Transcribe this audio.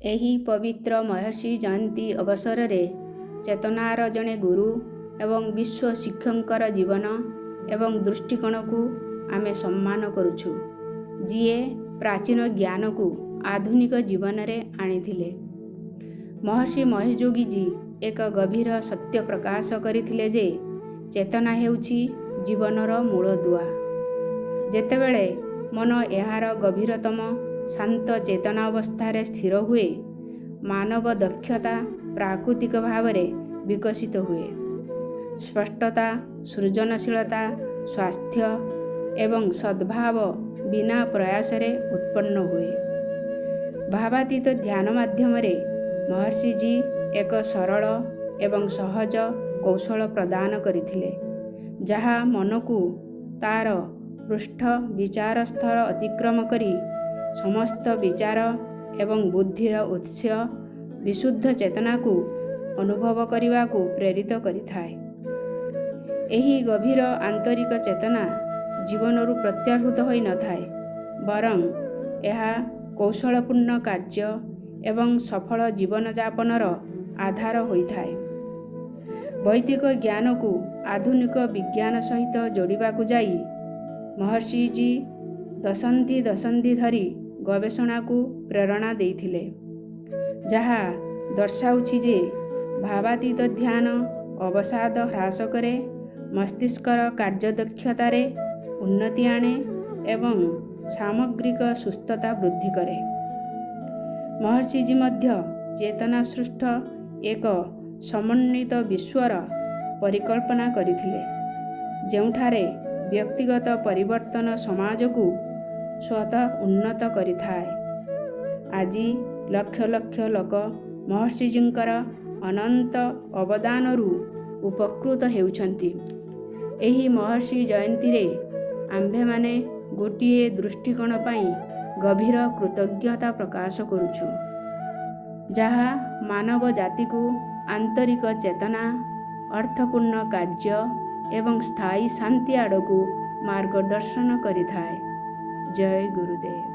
ଏହି ପବିତ୍ର ମହର୍ଷି ଜୟନ୍ତୀ ଅବସରରେ ଚେତନାର ଜଣେ ଗୁରୁ ଏବଂ ବିଶ୍ୱ ଶିକ୍ଷକଙ୍କର ଜୀବନ ଏବଂ ଦୃଷ୍ଟିକୋଣକୁ ଆମେ ସମ୍ମାନ କରୁଛୁ, ଯିଏ ପ୍ରାଚୀନ ଜ୍ଞାନକୁ ଆଧୁନିକ ଜୀବନରେ ଆଣିଥିଲେ। ମହର୍ଷି ମହେଶ ଯୋଗୀଜୀ ଏକ ଗଭୀର ସତ୍ୟ ପ୍ରକାଶ କରିଥିଲେ ଯେ ଚେତନା ହେଉଛି ଜୀବନର ମୂଳଦୁଆ। ଯେତେବେଳେ ମନ ଏହାର ଗଭୀରତମ ଶାନ୍ତ ଚେତନା ଅବସ୍ଥାରେ ସ୍ଥିର ହୁଏ, ମାନବ ଦକ୍ଷତା ପ୍ରାକୃତିକ ଭାବରେ ବିକଶିତ ହୁଏ। ସ୍ପଷ୍ଟତା, ସୃଜନଶୀଳତା, ସ୍ୱାସ୍ଥ୍ୟ ଏବଂ ସଦ୍ଭାବ ବିନା ପ୍ରୟାସରେ ଉତ୍ପନ୍ନ ହୁଏ। ଭାବାତୀତ ଧ୍ୟାନ ମାଧ୍ୟମରେ ମହର୍ଷିଜୀ ଏକ ସରଳ ଏବଂ ସହଜ କୌଶଳ ପ୍ରଦାନ କରିଥିଲେ, ଯାହା ମନକୁ ତାର ପୃଷ୍ଠ ବିଚାର ସ୍ତର ଅତିକ୍ରମ କରି ସମସ୍ତ ବିଚାର ଏବଂ ବୁଦ୍ଧିର ଉତ୍ସ ବିଶୁଦ୍ଧ ଚେତନାକୁ ଅନୁଭବ କରିବାକୁ ପ୍ରେରିତ କରିଥାଏ। ଏହି ଗଭୀର ଆନ୍ତରିକ ଚେତନା ଜୀବନରୁ ପ୍ରତ୍ୟାହୃତ ହୋଇନଥାଏ, ବରଂ ଏହା କୌଶଳପୂର୍ଣ୍ଣ କାର୍ଯ୍ୟ ଏବଂ ସଫଳ ଜୀବନଯାପନର ଆଧାର ହୋଇଥାଏ। ବୈଦିକ ଜ୍ଞାନକୁ ଆଧୁନିକ ବିଜ୍ଞାନ ସହିତ ଯୋଡ଼ିବାକୁ ଯାଇ ମହର୍ଷିଜୀ ଦଶନ୍ଧି ଦଶନ୍ଧି ଧରି ଗବେଷଣାକୁ ପ୍ରେରଣା ଦେଇଥିଲେ, ଯାହା ଦର୍ଶାଉଛି ଯେ ଭାବାତୀତ ଧ୍ୟାନ ଅବସାଦ ହ୍ରାସ କରେ, ମସ୍ତିଷ୍କର କାର୍ଯ୍ୟଦକ୍ଷତାରେ ଉନ୍ନତି ଆଣେ ଏବଂ ସାମଗ୍ରିକ ସୁସ୍ଥତା ବୃଦ୍ଧି କରେ। ମହର୍ଷିଜୀ ମଧ୍ୟ ଚେତନା ସୃଷ୍ଟ ଏକ ସମନ୍ୱିତ ବିଶ୍ୱର ପରିକଳ୍ପନା କରିଥିଲେ, ଯେଉଁଠାରେ ବ୍ୟକ୍ତିଗତ ପରିବର୍ତ୍ତନ ସମାଜକୁ ସ୍ୱତଃ ଉନ୍ନତ କରିଥାଏ। ଆଜି ଲକ୍ଷ ଲକ୍ଷ ଲୋକ ମହର୍ଷିଜୀଙ୍କର ଅନନ୍ତ ଅବଦାନରୁ ଉପକୃତ ହେଉଛନ୍ତି। ଏହି ମହର୍ଷି ଜୟନ୍ତୀରେ ଆମ୍ଭେମାନେ ଗୋଟିଏ ଦୃଷ୍ଟିକୋଣ ପାଇଁ ଗଭୀର କୃତଜ୍ଞତା ପ୍ରକାଶ କରୁଛୁ, ଯାହା ମାନବ ଜାତିକୁ ଆନ୍ତରିକ ଚେତନା, ଅର୍ଥପୂର୍ଣ୍ଣ କାର୍ଯ୍ୟ ଏବଂ ସ୍ଥାୟୀ ଶାନ୍ତି ଆଡ଼କୁ ମାର୍ଗଦର୍ଶନ କରିଥାଏ। ଜୟ ଗୁରୁଦେବ।